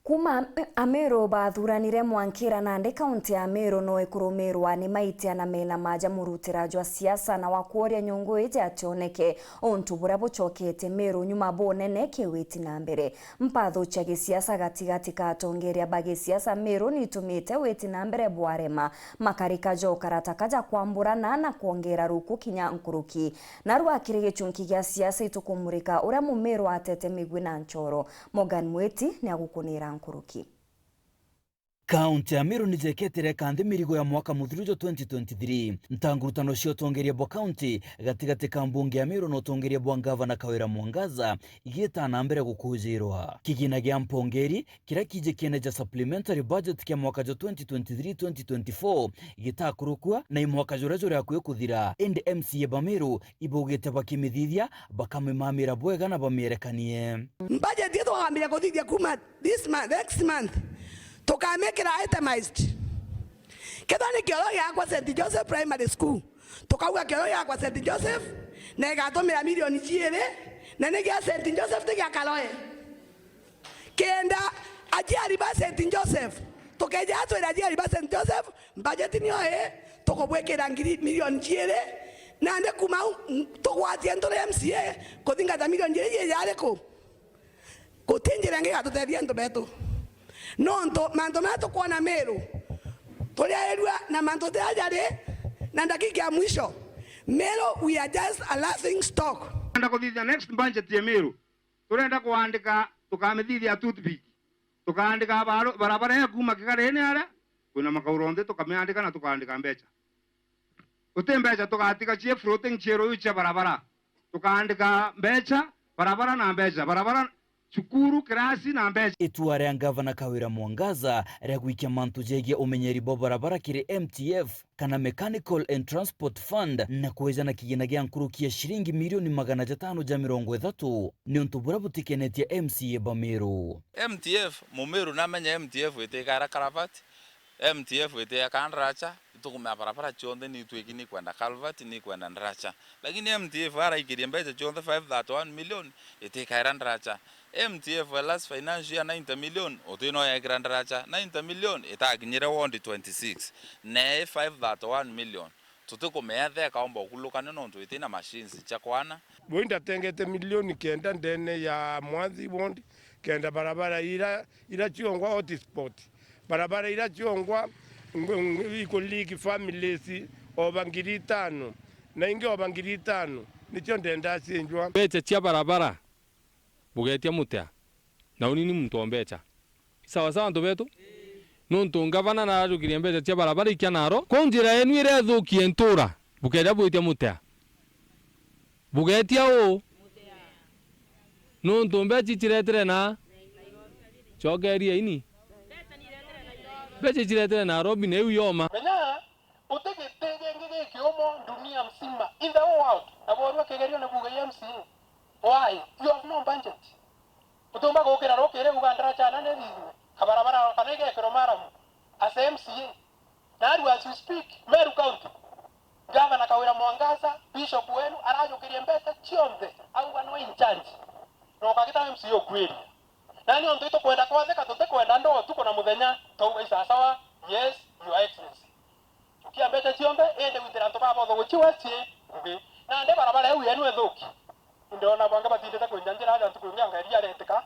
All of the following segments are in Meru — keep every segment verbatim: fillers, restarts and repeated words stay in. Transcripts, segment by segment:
Kuuma Amiru bathuranire mwankira nandi kaunti ya Meru no ikurumirwa ni maitia na mena maja murutira jwa siasa na wa kworia nyungu iji ationeke untu buria bucoketie Meru nyuma bunene kiwiti na mbere. Mpatho cia gisiasa gatigati ka atongeria ba gisiasa Meru nitumite witi na mbere bwarema makarika ja ukarata kaja kwamburana na kwongera ruku kinya nkuruki. Narua kiri gichunki gia siasa itukumurika uria Mumiru atete migwi na nchoro. Morgan Mwiti ni agukunira nkuruki. Kaunti ya Meru ni jeketire kanthi mirigo ya mwaka muthiru jwa twenty twenty-three. Ntangurutano cia utongeria bwa kaunti gatigati ka mbunge ya Meru na utongeria bwa ngavana Kawira Mwangaza igita na mbere gukujirwa. Kigina gia mpongeri kiria kiji kiene ja supplementary budget kia mwaka jwa twenty twenty-three twenty twenty-four gitakurukua na i mwaka juria juri akui kuthira, indi M C A ba Meru ibaugite bakimithithia, bakamimamira bwega na bamierekanie. Budget yetu wakambiria kuthithia kuma this month, next month, tukamekira itemized. Kethira ni kioro giakwa Saint Joseph Primary School, tukauga kioro giakwa Saint Joseph, na igatumira milioni ciiri, na ni gia Saint Joseph, ti gia Karoe. Kenda aciari ba Saint Joseph, tukeja twira aciari ba Saint Joseph, budget niyo ii, tukubwikira ngiri, milioni ciiri, nandi kuma au, tugwatie ntu ri M C A, kuthingata milioni ciiri ii yari ku? Guti njira ingi igatutethia antu betu. Nontu mantu maya tukwona Meru, turiarirua na mantu jaria jari na ndakika ya mwisho. Meru, we are just a laughing stock. Enda kuthithia next budget ya Meru. Turenda kuandika, tukamithithia toothpick. Tukaandika baru-, barabara ya kuuma Kigarini aria, kwina makauro nthi, tukamiandika na tukaandika mbecha. Guti mbecha tugatiga cie floating cie ruyu cia barabara. Tukaandika mbecha, barabara na mbecha, barabara, cukuru, kirasi na mbecha. Itua ria ngavana Kawira Mwangaza ria gwikia mantu jegie umenyeri bwa barabara kiri M T F kana Mechanical and Transport Fund na kwejana kigina gia nkuruki ya ciringi milioni magana jatano ja mirongo ithatu ni untu buria butikenetie M C A ba Meru. M T F, Mumiru namenye M T F itikaira karavati, M T F itiakaa ndaracha, itukumea barabara cionthe ni itwiki ni kwenda culvert, ni kwenda ndaracha. Lakini M T F araikirie mbecha cionthe five thirty-one million, itikaira ndaracha. M T F last financial year ninety million, uti no yekira ndaracha. Ninety million itakinyire ward twenty-six. Na ii five thirty-one million, tutikumea theka omba ukulukane nontu itina machines cia kwana. Bui ndatengete milioni kenda ndene ya Mwanthi ward, kenda barabara ira, ira ciongwa hotspot. Barabara ira ciongwa ng-, ng-, ikuliki families over ngiri itano, na ingi over ngiri itano, nicio ndenda cienjwa. Mbecha cia barabara bugetia mutea, na uni ni muntu o mbecha. Sawa sawa, antu betu? Nuntu ngavana narajukirie mbecha cia barabara ikia naro, ko njira yenu iria ithukie ntura, bukeja bwitia mutea. Bugetia uu? Nuntu mbecha iciretire na? Cokeria ini. Mbecha iciretire Nairobi na iu yoma. Menya, uti giti gingi gikiumo dunia mzima, in the whole world, na borua kigerio ni buge ya M C A. Why? You have no budget. Utiumba gukira rukiri uga ndaracha na ni thithwe, kabarabara kana igekirwa maramu. As M C A, Narua as we speak, Meru County, Gavana Kawira Mwangaza, Bishop wenu, arajukirie mbeca cionthe, auga no in charge. Na ukagita M C A ukwiria. Na ni untu itukwenda kwathika, tutikwenda ndoo utuku na muthenya, twauga isasawa, yes, Your Excellency. Jukia mbeca cionthe, indi gwitira antu babotho guciwa cii ngugi. Nandi barabara iu yenu ithuki. Ndona bwange batindite kwinja njira aja ntuku ingi anga iria aretika,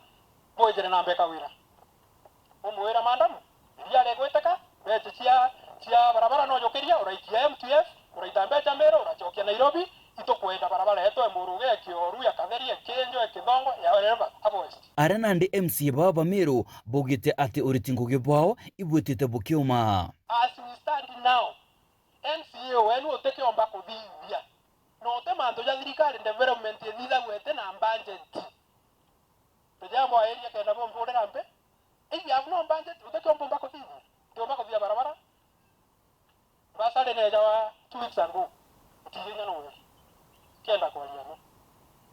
bwijire na mbeka wira. Umwira, "Madam, iria rigwiteka, mbeca cia, cia barabara no jukiria, uraikia M T F, uraita mbeca Meru, uracokia Nairobi, itukwenda barabara yetu e Muruge, ya Kioru, ya Katheri, ya Kienjo, ya Kithongo, ya wherever, hapo West." Aria nandi M C A baba ba Meru baugite ati uriti ngugi bwao ibwitite bukiuma. As we stand now, M C A wenu utikiomba kuthithia, na uti mantu ja thirikari development ithithagua iti na budget. Tujambo aeria kenda bombulira mbe. If you have no budget, utekio mbumba kuthithia. Tiumba kuthia barabara. Basari neja wa two weeks ago. Utirinya no we. Kenda kwaria no.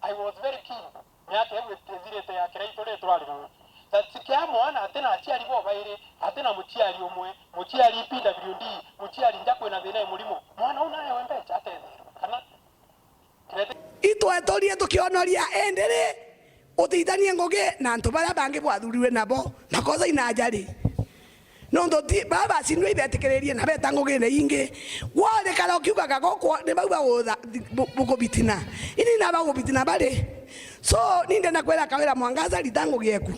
I was very keen. Miaka iu ithirite ya kirai turi turari nawe. That kia mwana atina aciari bo bairi, atina muciari umwe, muciari P W D, muciari nja kwina thina ya murimo. Mwana una ewe mbeca atethirwe. Kana Itweturie tukionoria, indi ri, Utitanie ngugi na antu baria bangi bwathurirwe nabo, makosa inajari. Nontu ti, baria bacindwe ibetikiririe na beta ngugine ingi. Gworikara ukiugaga gukwa ni bau bagutha-, bu-, bukubitina. Ini na bagubitina bari. So, ni ndenda kwira Kawira Mwangaza, rita ngugi eku.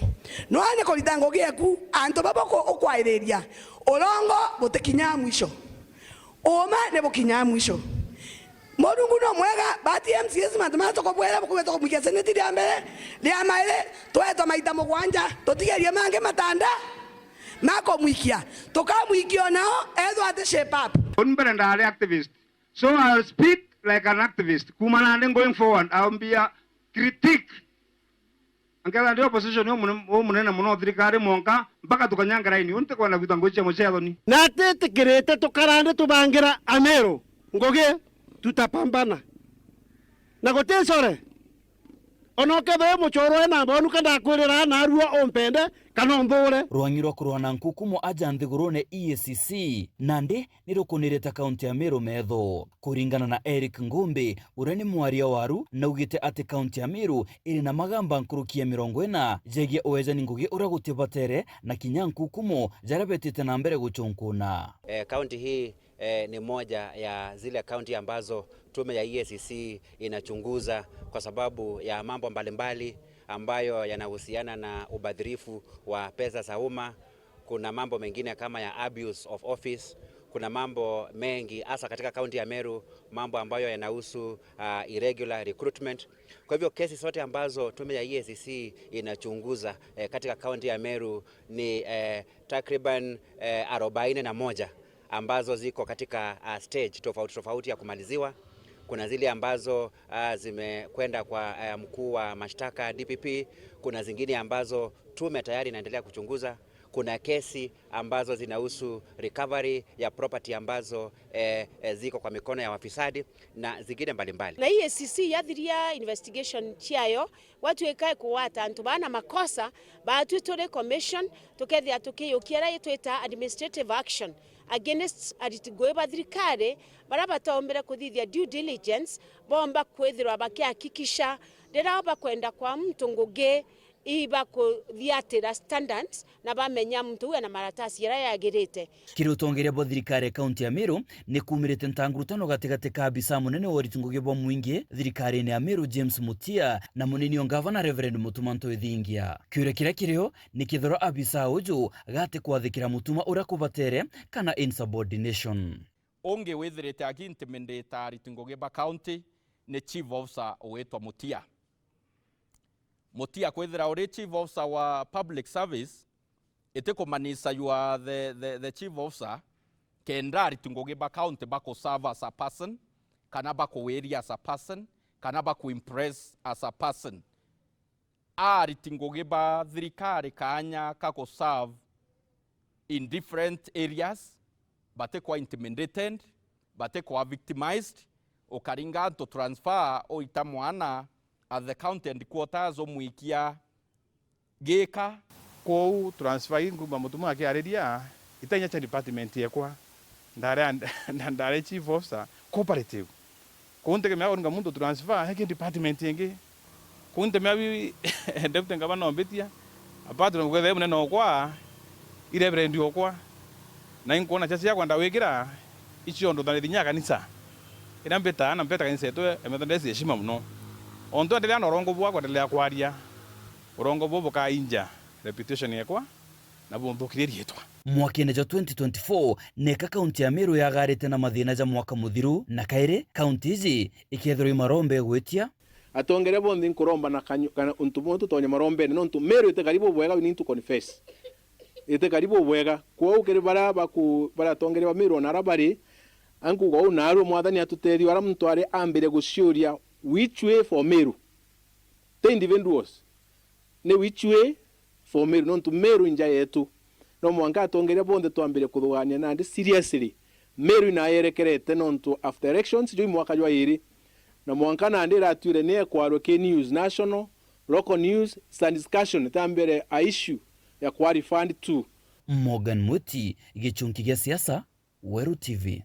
Nwani kurita ngugi eku, antu baba uku-, ukwairiria. Urongo butikinya mwisho. Uuma ni bukinya mwisho. Murungu no mwega, bati M C As mantu maria tukubwera bukuge tukumwikia seneti ria mbere, ria mairi, twetwa maita mugwanja, tutigerie mangi matanda makumwikia. Tukamwikia o nao, ethwa ati shape up. Uni mbere ndaari activist. So I'll speak like an activist. Kuma nandi going forward, I'll be a critic. Nkethira ndi opposition umunene, umunene muno thirikari mwanka, mpaka tukanyanga raini. Uni ntikwenda gwita ngugi cia mucethoni. Na titikirite tukarande tubangira Ameru ngugi, tutapambana. Na guti core. Ona ukethira muchoro ena mbonu, ka ndakwirira narua umpende kana unthure. Rwang'i rwa kurwa na nkukumo aja nthigurune E A C C, nandi ni rukunirite kaunti ya Meru metho. Kuringana na Eric Ngumbi, uria ni mwaria waru, naugite ati kaunti ya Meru iri na magamba nkuruki ya mirongo ina jegie uejani ngugi uria gutibatere na kinya nkukumo jaria betite na mbere guchunkuna. Eh, kaunti hii, eh, ni moja ya zile kaunti ambazo tume ya E A C C inachunguza kwa sababu ya mambo mbalimbali ambayo yanahusiana na ubadhirifu wa pesa za umma. Kuna mambo mengine kama ya abuse of office. Kuna mambo mengi, hasa katika kaunti ya Meru, mambo ambayo yanahusu, ah, irregular recruitment. Kwa hivyo kesi zote ambazo tume ya E A C C inachunguza, eh, katika kaunti ya Meru ni, eh, takriban, eh, arobaini na moja ambazo ziko katika, ah, stage tofauti tofauti ya kumaliziwa. Kuna zile ambazo, ah, zimekwenda kwa, eh, mkuu wa mashtaka, D P P. Kuna zingine ambazo tume tayari inaendelea kuchunguza. Kuna kesi ambazo zinahusu recovery ya property ambazo, eh, eh, ziko kwa mikono ya wafisadi na zingine mbalimbali. Na E A C C yathiria investigation ciayo, gwatuika ikugwata antu bana makosa, batwi turi commission, tukethira tukiyukia iria itwita administrative action against ariti ngugi ba thirikari, baria batombire kuthithia due diligence, bomba kwithirwa bakihakikisha riria bakwenda kwa muntu ngugi, ibakuthiatira standards na bamenya muntu uu ena maratasi jaria jagirite. Kiri utongeria bwa thirikari ya kaunti ya Meru, ni kuumirite ntangurutano gatigati ka abisa munene wa uriti ngugi bwa mwingi thirikarine ya Meru, James Mutia, na munini o ngavana Reverend Mutuma Ntwithingia. Kiuria kiria kirio ni kethirwa abisa uju gati kwathikira Mutuma uria kubatere kana insubordination. Ungi withirite aki intimidator ariti ngugi ba county ni chief officer ugwitwa Mutia. Mutia kwithira uri chief officer wa public service, iti kumanisha you are the, the, the chief officer, kenda ariti ngugi ba county baku serve as a person, kana bakuwiria as a person, kana bakuimpress as a person. Ariti ngugi ba thirikari kaanya ka ku serve in different areas, batikwa intimidated, batikwa victimized, ukaringa antu transfer, uita mwana at the county headquarters, umwikia Gika. Kwou transfer ii nkuuma Mutuma akiariria, itainya cia department yekwa. Ndari a-, na ndari chief officer cooperative. Kwou ntegemea uringa muntu transfer, eke department ingi. Kwou ntemea bi deputy ngavana ombitia, apart na kwethira munene okwa, i reverend okwa. Na inkwona chacha ya kwenda gwikira, icio nduthaniri inya ya kanisa. Iria mbitaa na mbeta kanisa yetu ya Methodist heshima muno. Ontu endelea na urongo bwa kwendelea kwaria. Urongo buu bukainja reputation yekwa na bunthukirie riitwa. Mwakene jwa twenty twenty-four, neka kaunti ya Meru yagarite na mathina ja mwaka muthiru, na kairi kaunti iji ikethirwa i marombe gwitia. Atongeria bonthe nkuromba na kanyu-, kana untu bumwe tutonye marombene, nontu Meru iti karibu bwega, we need to confess. Iti karibu bwega. Kwou kiri baria baku-, baria atongeria ba Meru ona aria bari, ankuga uu, naarua Mwathani atutethie, aria muntu ari ambire guciuria, which way for Meru? Ti individuals. Ni which way for Meru, nontu Meru i nja yetu. No mwanka atongeria bonthe twambire kuthugania nandi seriously. Meru inayerekerete nontu after elections juu mwaka jwa iri, na mwanka nandi iratuire ni ekwarwe ki news, national, local news, it's a discussion, itambire a issue ya kwa refund to. Morgan Mwiti, gichunki gia siasa, Weru T V.